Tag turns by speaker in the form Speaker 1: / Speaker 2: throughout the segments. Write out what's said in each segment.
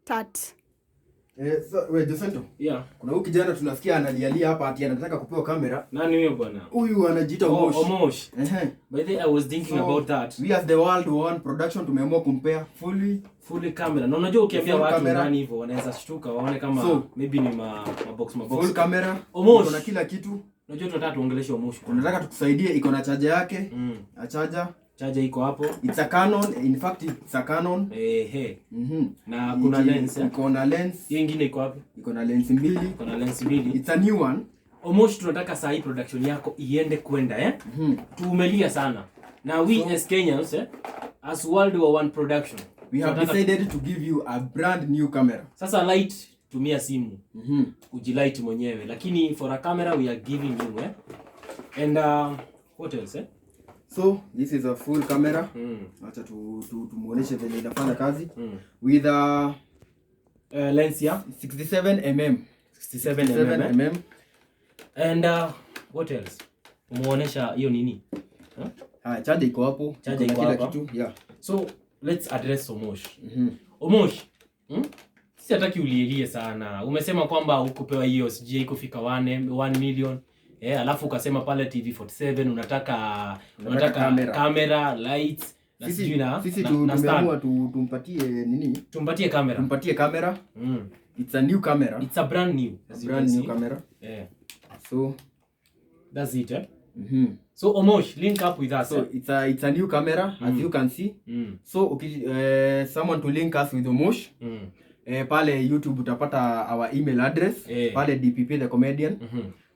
Speaker 1: Tat.
Speaker 2: So, we Josento, kuna huyu kijana tunasikia analialia hapa ati anataka kupewa kamera.
Speaker 3: Nani huyo bwana?
Speaker 2: Huyu anajiita
Speaker 3: Oh,
Speaker 2: Omosh.
Speaker 3: Omosh.
Speaker 2: Ehe.
Speaker 3: By the way, I was thinking
Speaker 2: So,
Speaker 3: about that.
Speaker 2: We as the World One Production tumeamua kumpea fully
Speaker 3: Fully camera. Na unajua ukiambia
Speaker 2: Full
Speaker 3: watu
Speaker 2: camera.
Speaker 3: nani hivyo wanaweza shtuka waone kama maybe ni ma box ma box.
Speaker 2: Full camera.
Speaker 3: Omosh.
Speaker 2: Iko na kila kitu.
Speaker 3: Unajua tunataka tuongeleshe Omosh kwanza.
Speaker 2: Tunataka tukusaidie, iko na charger yake. A charger.
Speaker 3: Charger iko hapo.
Speaker 2: It's a Canon. In fact, it's a Canon.
Speaker 3: Ehe. Na kuna lens, eh?
Speaker 2: Iko na lens.
Speaker 3: Hiyo ingine iko wapi?
Speaker 2: Iko na lens mbili.
Speaker 3: Iko na lens mbili.
Speaker 2: It's a new one.
Speaker 3: Omosh, tunataka saa hii production yako iende kwenda, eh? Tumelia sana. Na we as Kenyans, as World War One Production,
Speaker 2: We have decided to give you a brand new camera.
Speaker 3: Sasa light, tumia simu. Ujilight mwenyewe, lakini for a camera we are giving you, eh? And what else, eh?
Speaker 2: So this is a full camera. Acha tumuoneshe vile inafanya kazi. With a
Speaker 3: Lens ya
Speaker 2: 67 mm.
Speaker 3: 67
Speaker 2: 67
Speaker 3: mm, eh?
Speaker 2: mm.
Speaker 3: And what else? Umuonesha hiyo nini? Huh?
Speaker 2: Ah, charger iko hapo.
Speaker 3: Charger
Speaker 2: Iko na
Speaker 3: iko
Speaker 2: kila
Speaker 3: hapa.
Speaker 2: kitu. Yeah.
Speaker 3: So let's address Omosh. Omosh. Sisi hataki ulielie sana. Umesema kwamba hukupewa hiyo sijui haikufika 1 million. Alafu ukasema pale TV47 unataka
Speaker 2: Camera.
Speaker 3: Camera, lights na sijui na
Speaker 2: Sisi
Speaker 3: na stand.
Speaker 2: Tumeamua tumpatie nini?
Speaker 3: Tumpatie kamera.
Speaker 2: Tumpatie kamera. It's a new camera.
Speaker 3: It's a brand new, as you
Speaker 2: Brand
Speaker 3: can
Speaker 2: new
Speaker 3: see.
Speaker 2: Camera. So
Speaker 3: That's it, eh? So Omosh, link up with us.
Speaker 2: So
Speaker 3: Eh?
Speaker 2: it's a new camera, as you can see. So someone to link us with Omosh. Pale YouTube utapata our email address. Pale DPP the comedian.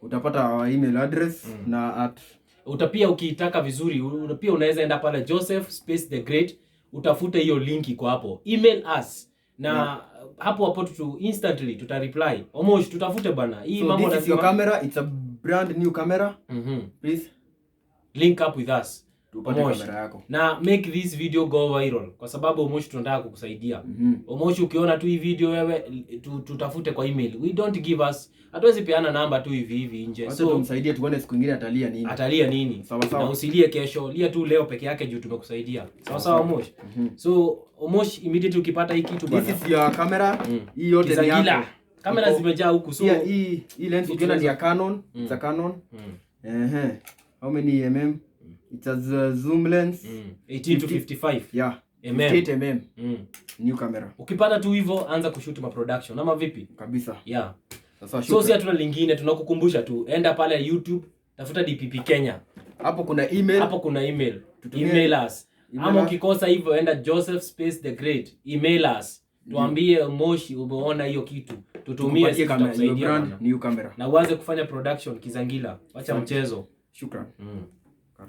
Speaker 2: Utapata our email address na at
Speaker 3: Utapia ukiitaka vizuri, pia unaweza enda pale Joseph Space the Great, utafute hiyo link iko hapo. Email us na hapo hapo tu instantly tuta reply. Omosh, tutafute bana. Hii
Speaker 2: So
Speaker 3: mambo
Speaker 2: this is your
Speaker 3: lazima
Speaker 2: camera. It's a brand new camera. Please
Speaker 3: Link up with us.
Speaker 2: tupate
Speaker 3: Omosh.
Speaker 2: kamera yako.
Speaker 3: Na make this video go viral kwa sababu Omosh tunataka kukusaidia. Omosh, ukiona tu hii video wewe tutafute kwa email. We don't give us, hatuwezi peana namba tu hivi hivi nje.
Speaker 2: Wacha
Speaker 3: So
Speaker 2: tumsaidie tuone siku ingine atalia nini.
Speaker 3: Atalia nini?
Speaker 2: Sawa sawa.
Speaker 3: Na usilie kesho, lia tu leo peke yake juu tumekusaidia. Sawa sawa, Omosh. So Omosh, immediately ukipata hii kitu bana.
Speaker 2: This is your camera. Hii yote ni
Speaker 3: Kizangila.
Speaker 2: yako.
Speaker 3: Kamera zimejaa huku, so
Speaker 2: Pia hii lens ukiona ni ya Canon. It's a Canon. Ehe. How many mm? It's a zoom lens.
Speaker 3: 18 to 55.
Speaker 2: Yeah.
Speaker 3: Mm.
Speaker 2: 58 mm. New camera.
Speaker 3: Ukipata tu hivyo anza kushoot ma production ama vipi?
Speaker 2: Kabisa.
Speaker 3: Yeah.
Speaker 2: Sasa
Speaker 3: So
Speaker 2: shukran.
Speaker 3: si hatuna lingine, tunakukumbusha tu enda pale YouTube, tafuta DPP Kenya.
Speaker 2: Hapo kuna email.
Speaker 3: Hapo kuna email. Email us.
Speaker 2: Email
Speaker 3: Ama
Speaker 2: us.
Speaker 3: ukikosa hivyo enda Joseph Space the Great. Email us. Tuambie Moshi umeona hiyo kitu. Tutumie,
Speaker 2: Tukupatie
Speaker 3: sisi
Speaker 2: kamera, your
Speaker 3: tutakusaidia
Speaker 2: brand
Speaker 3: bwana.
Speaker 2: new camera.
Speaker 3: Na uanze kufanya production kizangila. Wacha mchezo.
Speaker 2: Shukran. Cut.